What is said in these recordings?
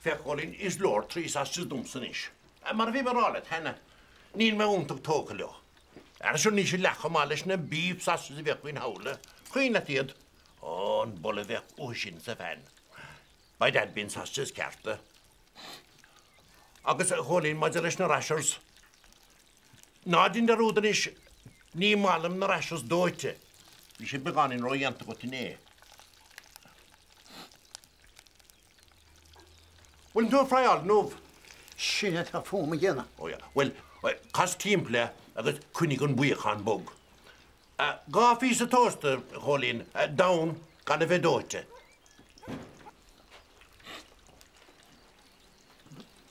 Féach, a Chóilín, is leor 3 sausages domsa anois. Mar a bhí mé a rá leat cheana, níl mé iontach tógtha leo. Ara sure níl siad leath chomh maith leis na beef sausages a bhíodh againn thall. Cuimhin leat iad? Ó, an boladh a bheadh uathu sin sa veain. By dad b'in sausages cearta. Agus, a Chóilín, maidir leis na rashers, ná dein dearúd anois, ní maith liom na rashers dóite. Bhí siad beagáinín ródhéanta agat inné. Bhfuil tú ag fryáil an ubh? Sin atá fúm a dhéanamh. Ó yeah. Bhuel, cas timpeall é agus coinnigh an buíocán bog. 2 phíosa tósta, a Chóilín, donn, gan a bheith dóite.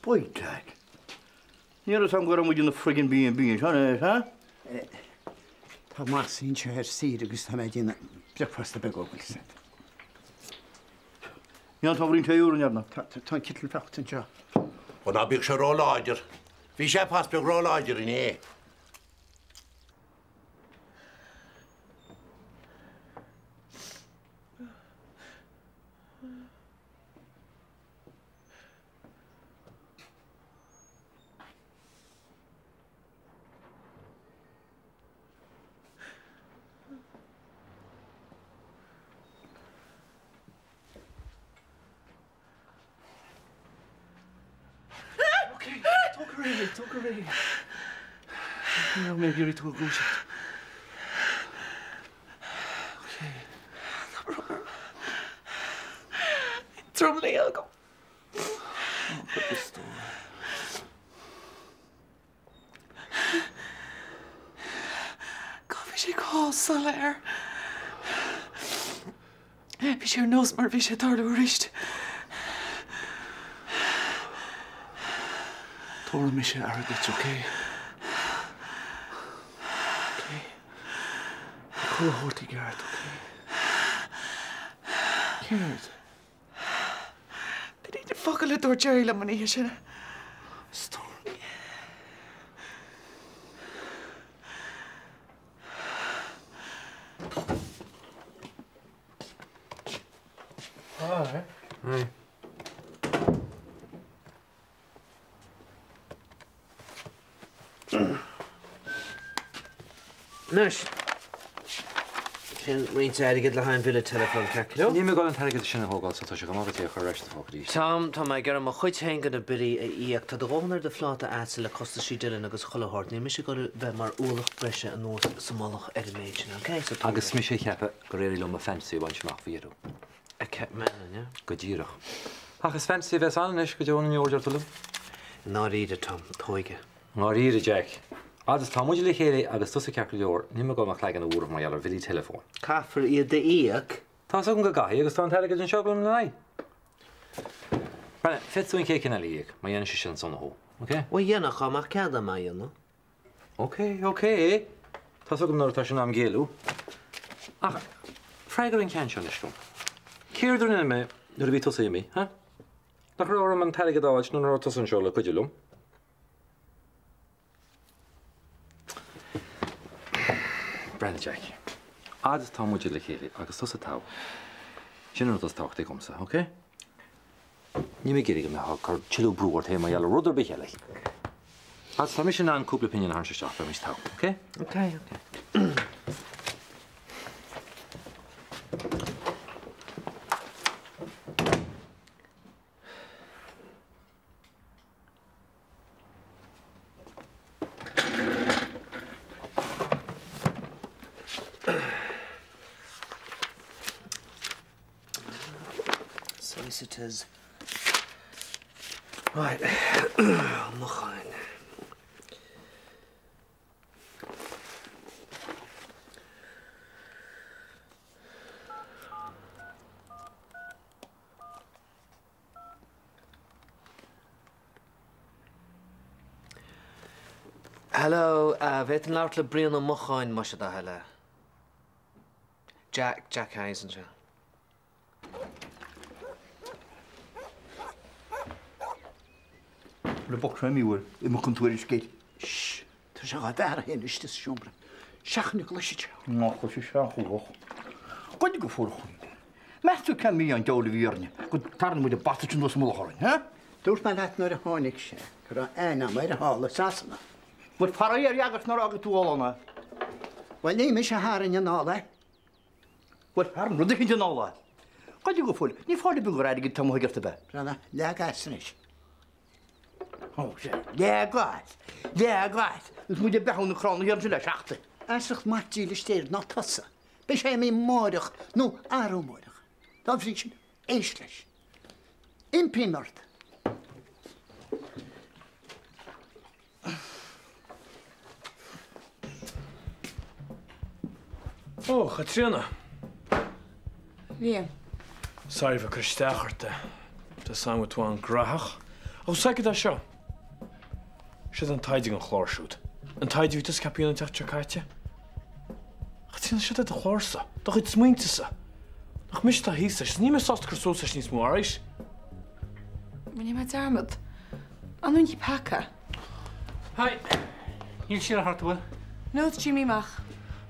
By dad. Ní raibh 'fhios a'm go raibh muid ina friggin B&B anseo anois, ha? Tá Mossy anseo ar saoire agus tá mé ag déanamh bricfeasta beag dó, bhfuil 'fhios a'd. Níl an t-ábhairín tae úr an ndearna? Tá an citeal faighte anseo. Ó ná bíodh sé róláidir. Bhí sé pos beag róláidir inné. Ok, tóg go réidh, tóg go réidh. Ní raibh mé ag iarraidh tú a dhúiseacht. Ok. Tá brón orm. Dromluí agam. Ó, a stór. God, bhí sé chomh soiléir. Bhí sé ar nós mar a bhí sé ag tarlú arís. Tabharfaidh mise aire duit, ok? Ok? Beidh chuile shórt i gceart, ok? Céard? B'in iad na focail a dúirt Gerry liom an oíche sin. Stór. Hi. Hi. Anois, sin roinnt airgid le haghaidh an bhille teileafóin, ceart go leor? Níl mé ag dul an t-airgead sin a thógáil so tá sé go maith duit é a chur ar ais i do phóca arís. Tom, tá mé ag iarraidh mo chuid féin de na billí a íoc. Tá do dhóthain ar do phláta a'dsa le costaisí Dylan agus chuile shórt. Níl mise ag dul a bheith mar ualach breise anuas sa mullach ar an méid sin, ok? So tóg Agus é. mise ag ceapadh gur éirigh liom mo fantasy a bhaint amach faoi dheireadh. A Mannin, yeah? Go díreach. Ach is fantasy a bheas ann anois go deo na ndeor, deir tú liom. I ndáiríre, Tom, tóig é. I ndáiríre, Jack. Fhad is tá muid le chéile agus tusa ceart go leor, níl mé ag dul mo chlaigeann a bhuaireamh mar gheall ar bhillí teileafóin. Caithfear iad a íoc. Tá's agam go gcaithfidh agus tá an t-airgead anseo agam lena n-aghaidh. Breathnaigh, féadfaidh tú an chéad ceann eile a íoc, má dhéanann sé sin sona thú, ok? Bhuel, dhéanfadh, dá mbeadh cead a'm é a dhéanamh. Ok, ok. Tá's agam nuair atá sé in am géilleadh. Ach freagair an ceann seo anois dom. Céard a rinne mé nuair a bhí tusa imithe, huh? Nach raibh orm an t-airgead a fháilt nuair nach raibh tusa anseo le cuidiú liom? Breathnaigh, Jack. Fhad is atá muide le chéile agus tusa togha, sin an rud is tábhachtaí dhomsa, ok? Níl mé ag iarraidh go mbeifeá ag cur tuilleadh brú ort féin mar gheall ar rud ar bith eile. Fhad is tá mise in ann cúpla pingin a tharraingt isteach, beidh mise togha, ok? Ok, ok. Solicitors. Right, Mocháin. Hello, bhféadfainn labhairt le Brian Ó Mocháin, más é do thoil é. Jack, Jack Hayes anseo. Le boc seo imithe i mo chun tuairisc air. Shh! Tá sé dhá bhfear féin istigh sa seomra. Seachain go gcloisfidh sé. Ná cloisfidh sé an chuach. Goid go fuar chugainn. Meas tú cén mí-ádh an diabhail a bhí orainne go dtarraing muid an bata sin anuas sa mullach orainn, ha? Dúirt mé leat nuair a tháinig sé go raibh aithne agam air thall i Sasana. Bhuel, faraor agus nár fhága tú thall ann é. Bhuel, ní mise a tharraing anall é. Bhuel, tharraing rud eicínt anall é. Goidé go fóill, ní fáil ar bith gur airgead atá amuigh ort ab ea? Breathnaigh, leag as anois. Ó, sea, leag as, leag as, agus muid ag beathú na crann thiar ansin le seachtain. Feasacht maith dílis d'Éirinn ná tusa. Beidh sé imithe amáireach nó arú amáireach. Dá bhrí sin, éist leis. Impím ort. Ó, Chaitríona. Liam. Sorry bheith ag cur isteach ort. Tá 's agam go bhfuil tú an-ghnaitheach. Ach feic é seo. Siod an taighde don chlár siúd. An taighde a bhí tusa ceaptha a dhéanamh an tseachtain seo caite. Chaitríona, siod é do chlársa, do chuid smaointe-sa. Nach mise atá thíos leis, níl mé sásta cur suas leis níos mó, alright? Rinne mé dearmad. An iontaí peaca. Hi. Níl Síle thart, an bhfuil? No, tá sí imithe amach.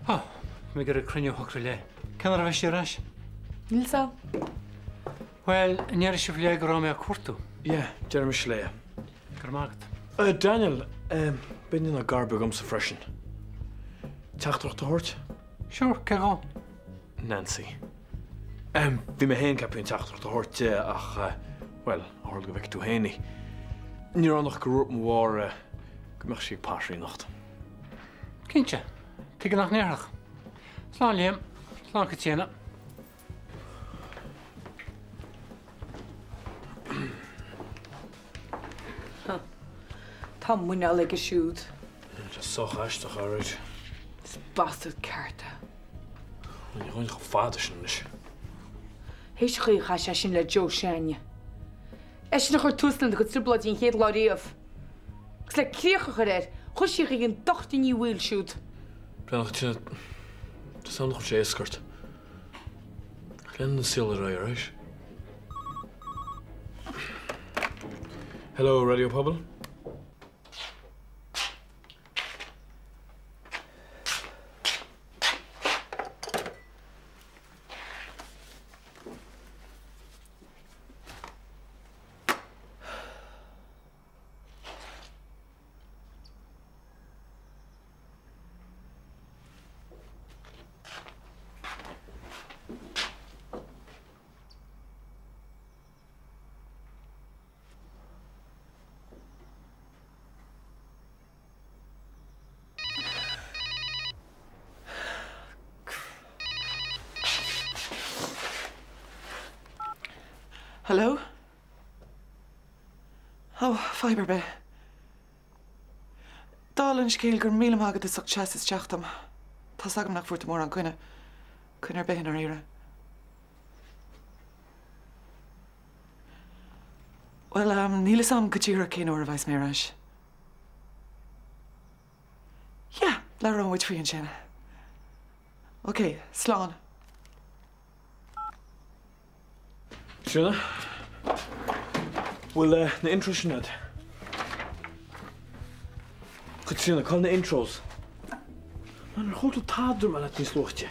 Oh, tá mé ag iarraidh cruinniú a shocrú léi. Cén uair a bheidh sí ar ais? Níl 's a'm. Bhuel, an ndéarfaidh sibh léi go raibh mé á cuartú? Yeah, déarfaidh mise léi. Go raibh maith agat. Uh, Daniel, um, b'fhéidir nach gar beag agamsa freisin. Teachtaireacht a thabhairt? Sure, cé dhó? Nancy. Ehm, bhí mé féin ceaptha an teachtaireacht a thabhairt di ach, bhuel, tharla go bhfeicfidh tú féin í. Ní raibh ann ach gur dhúirt mo mháthair go mbeadh sí ag pottery anocht. Cinnte, tuige nach ndéarfadh. Slán Liam, slán Caitríona. Tá muineál aige siúd. Tá sé sách aisteach, alright. Is bastard ceart é. Ní dhóigh chomh fada sin anois. Théis an chaoi a chaith sé sin le Joe s'againne. Eisean a chuir tús lena cuid trioblóidí an chéad lá riamh. Agus le críoch a chur air, chuir sí chuig an Dochtúir Ní Bhaoill siúd. Breathnaigh, tá 's agam nach bhfuil sé éasca ort. Lean an saol ar aghaidh, alright? Hello, Raidió Pobal. Hello? Ó, fadhb ar bith. Dála an scéil, go raibh míle maith agat as ucht seasamh isteach dom. Tá's agam nach bhfuair tú mórán coinne. Coinne ar bith i ndáiríre. Bhuel, níl fhios a'm go díreach cén uair a bheas mé ar ais. Yeah, labhróidh muid faoi ansin. Ok, slán. Tríona? Bhfuil na intros sin agat? Caitríona, cá bhfuil na intros? Man, ar chuala tú tada a dúirt mé leat níos luaithe?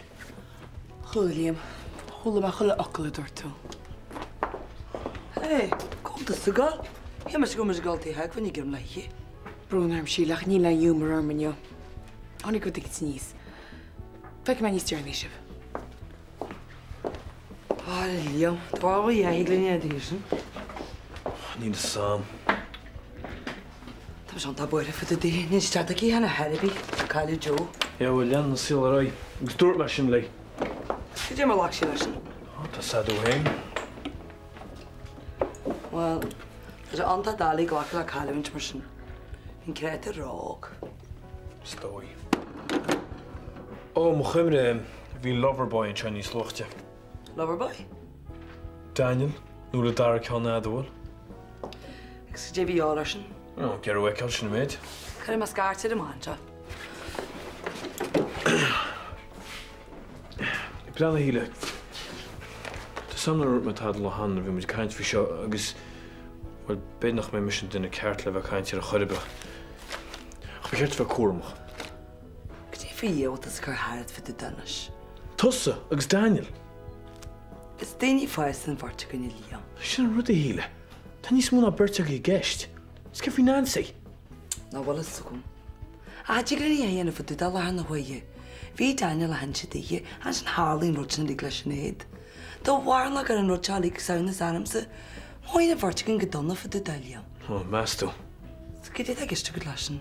Chuala, Liam. Chuala mé chuile fhocal a dúirt tú. Hey, cá bhfuil tusa ag dul? Shíl mise go raibh muid ag dul tigh Sheáin ag am leithe. Brón orm, Síle, ach níl aon ghiúmar orm inniu. Tháinig rud éicint aníos. Feicfidh mé níos deireanaí sibh. A Liam, tá a dhíth linn an dtír sin. Níl fhios a'm. Tá mise iontach buartha fá dtaobh di. Níl stad aici cheana ar chor ar bith. Cailleadh Joe. Yeah, bhuel, leanann an saol ar aghaidh. Agus dúirt mé sin léi. Cad é mar a ghlac sí leis sin? Tá 's agat féin. Bhuel, tá sé iontach doiligh glacadh le cailliúint mar sin. An créatúr óg. Is dóigh. Ó, mo chuimhne, bhí lover boy anseo níos luaithe. Lover boy? Daniel, nó le dara ceann a'd, an bhfuil? Agus cad é a bhí de dhíobháil airsean? Ó, ag iarraidh a fheiceáil, sin an méid. Cuirfidh mé scairt air amach anseo. Breathnaigh, a Shíle. Tá 's a'm nár dhúirt mé tada an lá cheana nuair a bhí muid ag caint faoi seo agus, bhuel, b'fhéidir nach mbeidh mise an duine ceart le bheith ag caint air ar chor ar bith. Ach ba cheart a bheith cúramach. Cad é faoi dhiabhal tusa ag cur tharat fá dtaobh de anois? Tusa agus Daniel! Is daoine fásta an bheirt againn, a Liam. Sin an rud, a Shíle. Tá níos mó ná beirt agaibh i gceist. Is céard faoi Nancy? Nach bhfuil fhios agam. Ach tig linn é a dhéanamh fá dtaobh de i láthair na huaire. Bhí Daniel le hinse daoithe, ansin tharlaigh an rud sin uilig le Sinéad. Dá bharr go raibh an rud seo uilig samhnas ormsa, mhothaigh an bheirt againn go dona fá dtaobh de Liam. Ó, meas tú? Is cad é atá i gceist agat leis sin?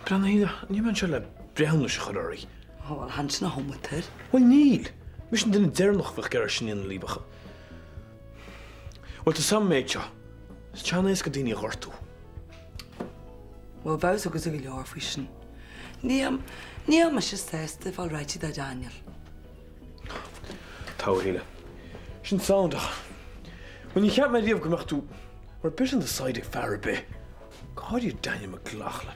Breathnaigh, níl mé anseo le breithiúnas a chur oraibh. Ó, bhuel, chan sin a thiomáint air. Bhuel, níl! Mise an duine deireanach a bheadh ag iarraidh sin a dhéanamh libh ach. Bhuel, tá 's a'm an méid seo. Is an-éasca daoine a ghortú. Bhuel, bheadh 's agatsa go leor faoi sin. Níl, níl mise sásta fáil ráite do Daniel. Tá, a Shíle. Sin sound ach, bhuel, níor cheap mé riamh go mbeadh tú mar bit on the side ag fear ar bith, go háirithe Daniel McLaughlin.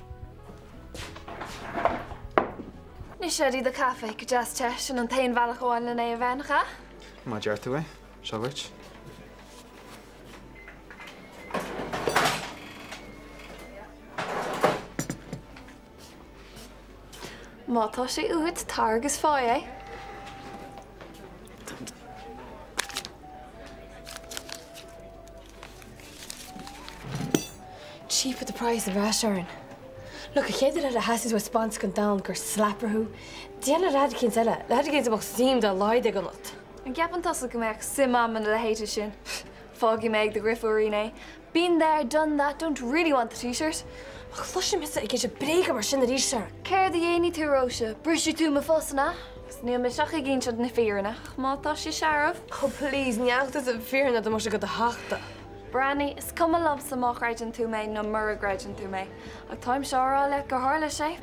Anois Eddie, do caife, go deas te, sin an t-aon bhealach amháin len é a bheith, nach ea? Má deir tú é, seo dhuit. Má tá sé uait, tar agus faigh é. Cheap at the price ar ais orainn. Look, an chéad rud eile a theastaíonns uait 'speáint don domhan gur slapper thú, déan le leaid eicínt eile, leaid eicínt a mbeadh suim dá laghad aige ionat. An gceapann tusa go mbeadh suim a'm ina leithéide sin? Fágfaidh mé ag do dhrifiúirín é. Been there, done that, don't really want the T-shirt. Má chloisim thusa ag inse bréaga mar sin arís, Sharon. Céard a dhéanfaidh tú, Róise? Brisfidh tú mo phus, an ea? Agus níl mise ach ag insint na fírinne, ach má tá sí searbh. Oh please, ní fhaca tusa an fírinne dá mbeadh sé do thachtadh. Breathnaigh, is cuma liomsa má chreideann tú mé nó mura gcreideann tú mé, ach táimse á rá leat gur tharla sé.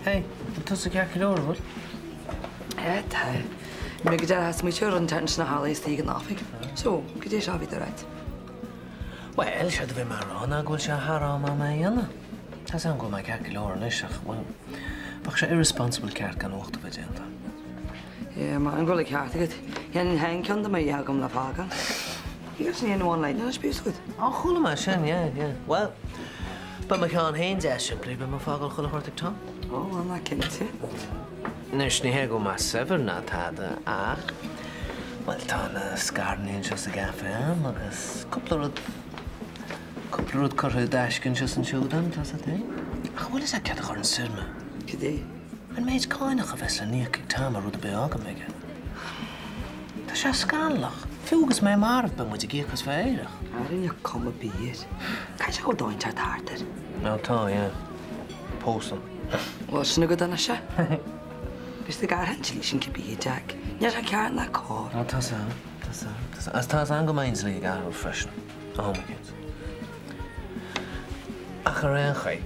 Hey, tá tusa ceart go leor, an bhfuil? Eh, tá. Mé go deimhin smaoitiú ar an tension a tharla istigh in oifig. So, goidé seo a bhí tú a ráit. Bhuel, séard a bhí mé a rá ná go bhfuil sé thar am a'm é a dhéanamh. Tá's a'm go bhfuil mé ceart go leor anois ach, bhuel, bheadh sé irresponsible ceart gan uacht a bheith déanta. Yeah, mar an go bhfuil an ceart agat. Dhéanfainn féin ceann dá mbeadh agam le fágáil. You got an one-liner anois, bíos agat. Ó, chuala mé sin, yeah, yeah. Bhuel, beidh mo cheann féin deas simplí, beidh mé ag fágáil chuile shórt ag Tom. Ó, bhuel, ná cinnte. Anois, ní hé go bhfuil mé saibhir ná tada, ach, bhuel, tá na scaireanna anseo sa gcaife agam agus cúpla rud, cúpla rud curtha i dtaisce anseo is ansiúd agam, tá 's agat féin. Ach bhfuil fhios agat céard a chuireann soir mé? Cad é? An méid cáinach a bheas le n-íoc ag Tom ar rud ar bith a fhágaim aige. Tá sé scannalach. Fiú agus mé marbh beidh muid ag íoc as bheith aerach. Ara níl cuma ar bith air. Caithfidh sé go bhfuil dóigh inteacht thart air. Nó tá, yeah. Pósadh. Bhuel, sin agat anois é. Bhí sé ag athrú an tslí sin cibé, a Jack. Níl sé ceart ná cóir. Ó, tá 's a'm, tá 's a'm, tá 's a'm. Agus tá 's a'm go mbeidh an dlí ag athrú freisin. Am éicint. Ach ar aon chaoi,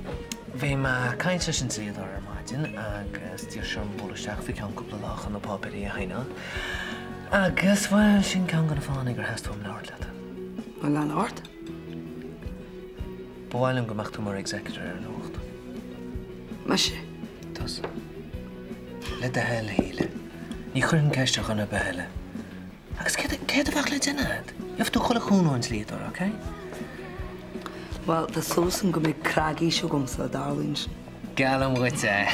bhí mé ag caint leis an dlíodóir ar maidin agus d'iarr sé orm bualadh isteach faoi cheann cúpla lá chun na páipéirí a shaighneáil. Agus, bhuel, sin ceann de na fáthanna gur theastaigh uaim labhairt leat. Bhuel, lean ort. Ba mhaith liom go mbeadh tú mar executor ar an uacht. Mise? Tusa. Le do thoil, a Shíle. Ní chuirfinn ceist ar dhuine ar bith eile. Agus céard, céard a bheadh le déanamh agat? Gheobhaidh tú chuile chúnamh ón dlíodóir, ok? Bhuel, tá súil agam go mbeidh cnagaois agam sula dtarlaíonn sin. Geallaim dhuit é.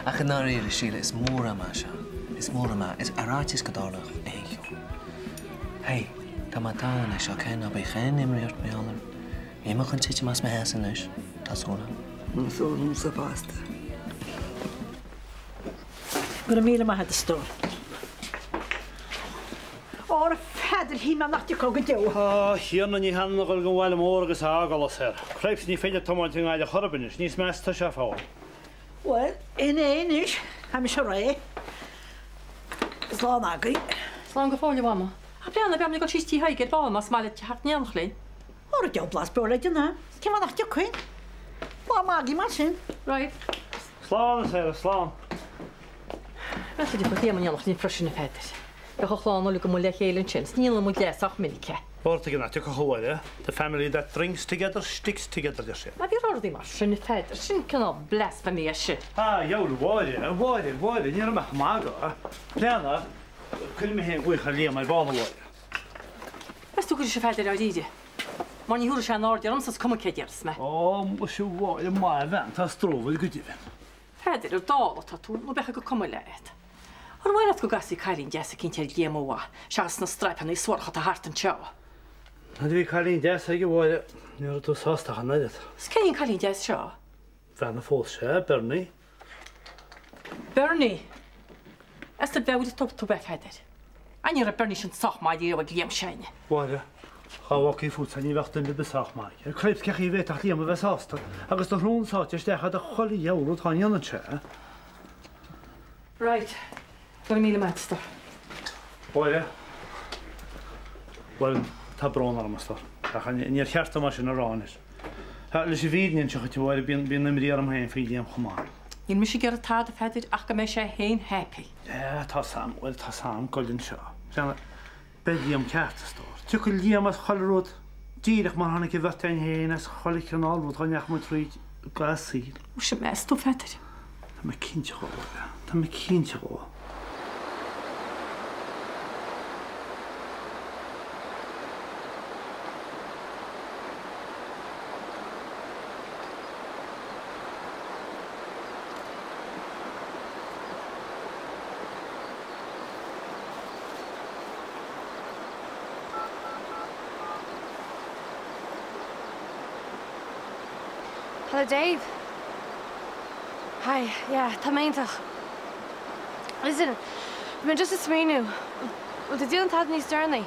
Ach i ndáiríre, Síle, is mór agam é seo. Is mór agam é. Is ar fhaitíos go dtarlódh aon cheo. Hey, tá mé togha anois, ok? Ná bíodh aon imní ort mar gheall orm. Níl mé chun titim as mo sheasamh anois. Tá súil agam. Tá súil agamsa fosta. Go raibh míle maith agat, a stór. Óra, a Pheadair, shíl mé nach dtiocfá go deo. A Thiarna, ní hionann a dhul go bhaile mór agus a fhágáil as air. Cripes, ní féidir tiomáint i nGaillimh chor ar bith anois, níos measa tá sé fáil. Bhuel, in é anois, tá mise réidh. Slán agaibh. Slán go fóill, a Mhama. Ach breathnaigh, beimid ag dul síos tí Thaidhg ar ball, más maith leat teacht in éineacht linn. Óra, deabhal blas beo le déanamh. Cén fáth nach dtiocfainn? Lá maith agaibh mar sin. Right. Slán, a Sarah, slán. Meas tú an dtiocfadh Liam in éineacht linn freisin, a Pheadair. Bheadh an chlann uilig amuigh le chéile ansin, 's ní dhéanann muid le sách minic é. Bord ag an áit acu abhaile, The family that drinks together sticks together, deir siad. Ná bí ag rá rudaí mar sin, a Pheadair, sin cineál blasphemy é sin. Ah, dheabhail, a Mháire, a Mháire, a Mháire, ní raibh mé ach ag magadh. Breathnaigh, cuirfidh mé féin glaoch ar Liam ar ball, a Mháire. Meas tú go gcuirfidh sé a Pheadair dáiríre? Mar ní thabharfaidh sé aon aird ormsa is cuma cé déarfas mé. Ó, muise a Mháire, maith bhean, tá stróbhail go deimhin. Pheadair, ar dall atá tú, nó beidh go cuma leat. Ar mhaith leat go gcasfaí cailín deas eicínt ar Liam ó mhaith, seachas na straipeanna suaracha atá thart anseo? Nuair a bhí cailín deas aige, a Mháire, ní raibh tú sásta ach an oiread. Is cé hí an cailín deas seo? Bean a phós sé, Bernie. Bernie! As do mheabhair atá tú, a Pheadair. Á ní raibh Bernie sin sách maith riamh ag Liam s'againne. Mháire, dá bhfágfaí fútsa ní bheadh duine ar bith sách maith aige. Cripes, cén chaoi a bhféadfadh Liam a bheith sásta agus do shrón sáite isteach agat chuile dhiabhal rud dhá ndéanann sé. Right. Go raibh míle maith agat, a stór. Mháire, Bhuel, tá brón orm, a stór. Ach níor cheart dom é sin a rá anois. Leis an bhfírinne a inse dhuit, a Mháire, bíonn imní orm féin faoi Liam chomh maith. Níl mise ag iarraidh tada, a Pheadair, ach go mbeidh sé féin happy. Yeah, tá 's a'm, bhuel, tá 's a'm, goil anseo. Breathnaigh, beidh Liam ceart, a stór. Tiocfaidh Liam as chuile rud, díreach mar tháinig an bheirt againn féin as chuile chineál rud dhá ndeachaigh muid thríd i gcaitheamh an tsaoil. Muise, meas tú, a Pheadair? Tá mé cinnte dhó, a Mháire, tá mé cinnte dhó. Hello Dave. Hi, yeah, tá mé iontach. Listen, bhí mé just ag smaoineamh, bhfuil tú ag déanamh tada níos deireanaí?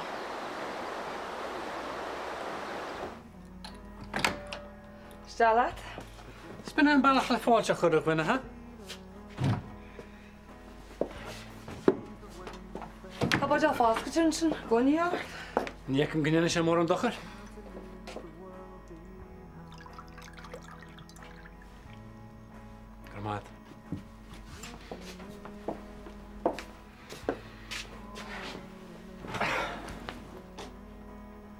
Isteach leat. 'S b'in é an bealach le fáilte a chur ar dhuine, ha? Tá buidéal foscailte ansin, gloine ort. Ní fheicim go ndéanfaidh sé mórán dochair. Go raibh maith agat.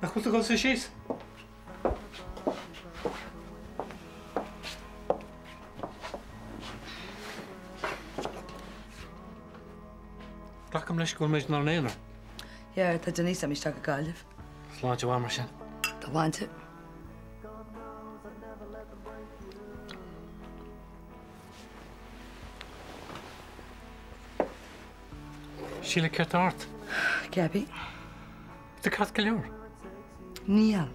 Nach bhfuil tú ag dul suí síos? Glacaim leis go bhfuil muid inár n-aonar. Yeah, tá Denise imithe isteach go Gaillimh. Sláinte mhaith mar sin. Do shláinte. Síle, céard tá ort? Gabby. Tá ceart go leor. Níl.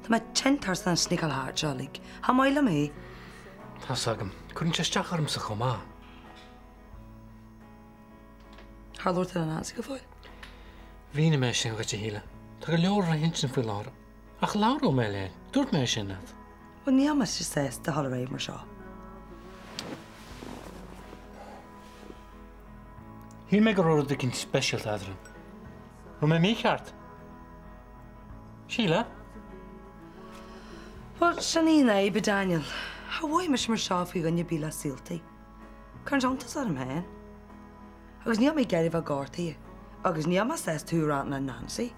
Tá mé tinn tuirseach den sneakáil thart seo uilig. Cha maith liom é. Tá's agam. Cuireann sé isteach ormsa chomh maith. Ar labhair tú le Nancy go fóill? Mhínigh mé sin dhuit, a Shíle. Tá go leor ar intinn faoi láthair. Ach labhróidh mé léi. Dúirt mé é sin leat. Bhuel, níl mise sásta a dhul ar aghaidh mar seo. Shíl mé go raibh rud éicint speisialta eadrainn. Raibh mé mícheart? Síle? Bhuel, sin í an fhadhb, a Daniel. Cha mhothaigh mise mar seo faoi dhuine ar bith le saoltaí. Cuireann sé iontas orm féin. Agus níl mé ag iarraidh bheith gortaithe. Agus níl mé sásta tú a rá le Nancy.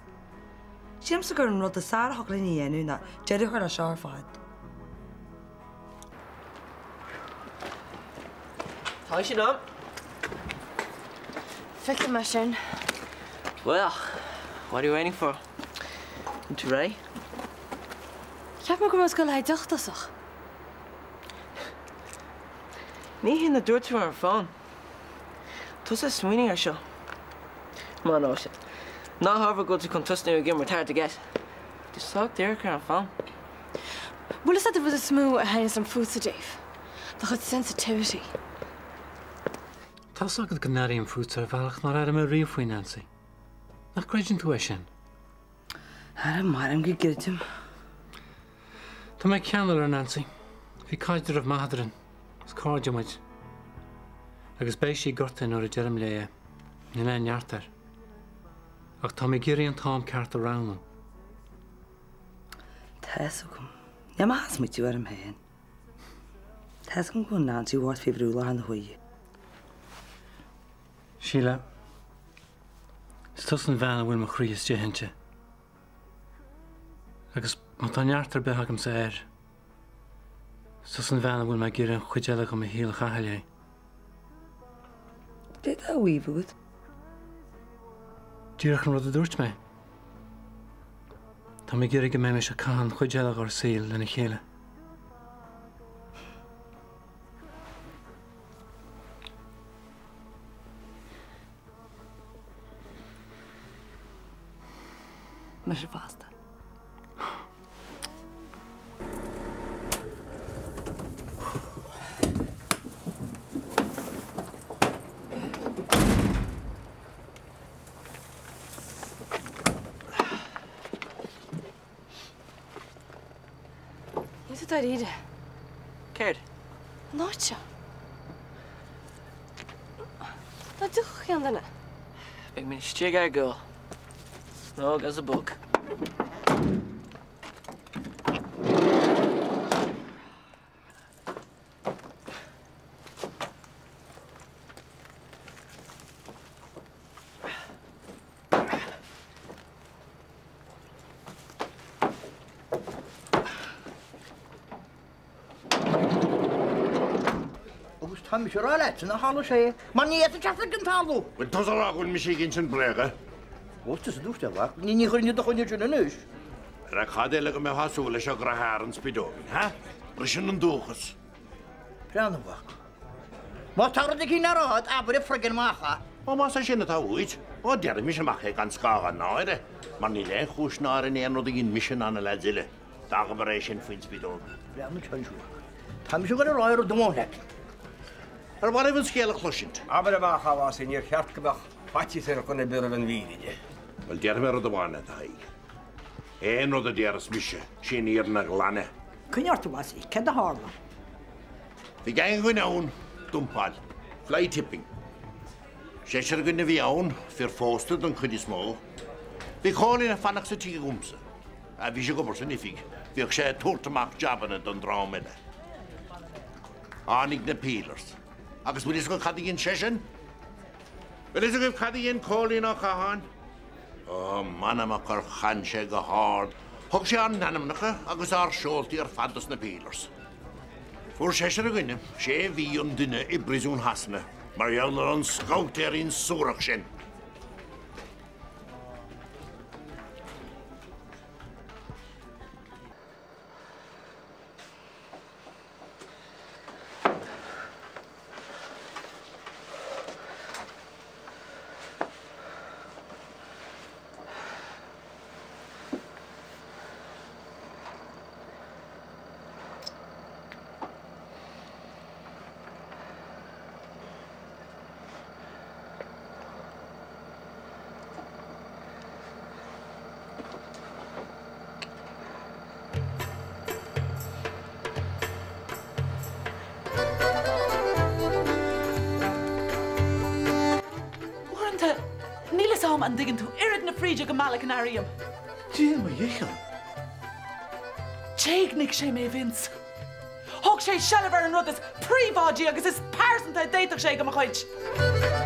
Sílimse gur an rud is fearr a thiocfadh linn a dhéanamh ná deireadh a chur leis seo ar fad. Tá sin am. Feicfidh mé sin. Well, what are you waiting for? Aren't you ready? Cheap mé go raibh scoil le deoch tosach. Ní hin a dúirt tú ar an bhfón. Tusa ag smaoineamh ar seo. Come on, Róise. Ná habair go bhfuil tú chun tosnú ag imirt hard to get. Tú sách díreach ar an bhfón. Bhfuil fhios agat an rud is mó a thaitníos liom fútsa, Dave? Do chuid sensitivity. Tá's agat go n-airím fútsa ar bhealach nár airigh mé riamh faoi Nancy. Nach gcreideann tú é sin? Ara maram go gcreidim. Tá mé ag ceangal ar Nancy. Bhí caidreamh maith eadrainn. Is cairde muid. Agus beidh sí gortaithe nuair a deirim léi é. Níl aon neart air. Ach tá mé ag iarraidh an t-am ceart a roghnú. Tá's agam. Níl mé ach ag smaoitiú orm féin. Tá's agam go bhfuil Nancy bhocht faoi bhrú i láthair na huaire. Síle, is tusa an bhean a bhfuil mo chroí istigh inti. Agus má tá neart ar bith agamsa air, is tusa an bhean a bhfuil mé ag iarraidh an chuid eile de mo shaol a chaitheamh léi. Cad é atá á mhaíomh agat? Díreach an rud a dúirt mé. Tá mé ag iarraidh go mbeimis ag caitheamh an chuid eile dár saol lena chéile. Mise fosta. Níl tú dáiríre. Céard? An áit seo. Dá dtiocfadh aon duine. Beidh muid istigh ar gcúl. Snug as a bug. Agus tá mise ag rá leatsa nár tharla sé, mar ní fhéadfadh teacht ag an tarlú. Bhfuil tusa ag rá go bhfuil mise ag insint bréaga? Ó, tusa a dúirt é, a mhac. Ní chuirfinn i do choinne sin anois. Ara cad eile go mbeifeá ag súil leis ó dhrochfhear an Spideoigín, ha? Briseann an dúchas. Breathnaigh, a mhac. Má tá rud eicínt le rá agat, abair an friggin amach é. Ó, más é sin atá uait, ó, déarfaidh mise amach é gan scáth náire, mar níl aon chúis náire in aon rud a dhein mise ná na leaids eile. D'fhágamar é sin faoin Spideog. Breathnaigh anseo, a mhac. Tá mise ag goil a rá rud amháin leat. Ar mhaith libh an scéal a chloisint? Abair amach, a Mhosie, níor cheart go mbeadh faitíos ar dhuine ar bith roimh an bhfírinne. Bhuel, déarfaidh mé rud amháin leat, a Thaidhg. Aon rud a déarfas mise, sí an fhírinne ghlan é. Coinnigh ort, a Mhosie, céard a tharla? Bhí geaing againn ann, dumpáil, fly tipping. Seisear againn a bhí ann, fir phósta don chuid is mó. Bhí Cóilín ag fanacht sa tigh agamsa. Bhí sé ag obair san oifig, bhíodh sé ag tabhairt amach jabanna don dream eile. Tháinig na peelers. Agus bhfuil fhios agaibh cad a dhein seisean? Bhfuil fhios agaibh cad a dhein Cóilín Ó Catháin? Ó, m'anam ach gur chan sé go hard. Thug sé ár n-ainmneacha agus ár seoltaí ar fad dos na peelers. Fuair seisear againne sé mhí an duine i bpríosún Shasana mar gheall ar an scabhtéirín suarach sin. a'm an dtuigeann tú oiread na fríde go mbealach a n-airím. Déan mo dhicheall. D'éignigh sé mé, Vince. Thóg sé seilbh ar an rud is príobháidí agus is pearsanta a d'fhéadfadh sé de mo chuid.